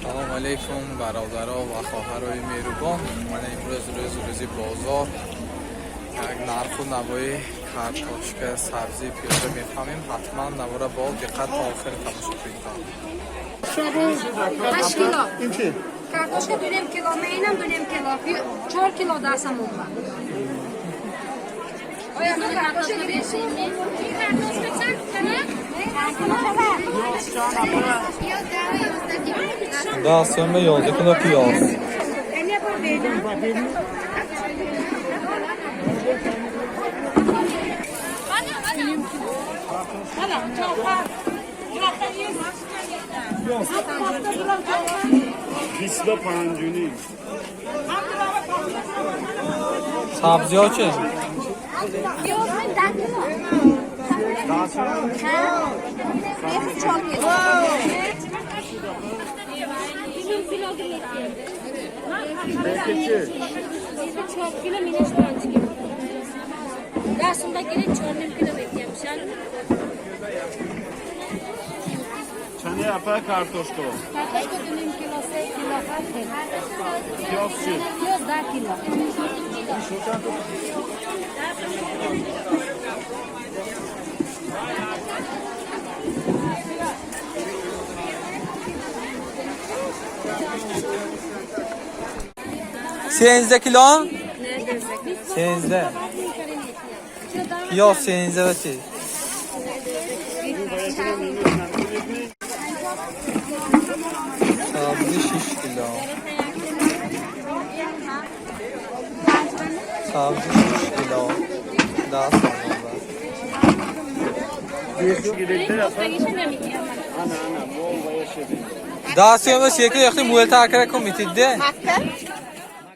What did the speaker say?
Салом алейкум, бародаро ва хоҳарои меҳрубон. Мана имрӯз рӯзи бозор. Як нарху навои картошка, сабзӣ, пиёза мефаҳмем. Ҳатман навора бо диққат то охир тамошо кунед. 8 кило. Картошка 2,5 кило, мейнам 2,5 кило, 4 кило дасам омад. Оя, ну картошка гирифтӣ? Картошка чанд кана? 10 сомба 11 кило пиёз. Эне бо бейнам. بیست پنجونی. Сабзиҳо чи? Пиёз мен 10 кило. Ҳа? Мехи 4 кило. Чӣ? 4 кило минаш 5 кило. 10 сумда гирем, 4,5 кило метиҳам. Чанд апа картошка? Картошка 2,5 кило, 3 кило, ҳар хел. Пиёз чӣ? Пиёз 10 кило. 13 кило? 13. Пиёз 13 чи? Сабзӣ 6 кило. Сабзӣ 6 кило. 10 сомон. 10 сомон секи яхти муэлта акра ку митидде.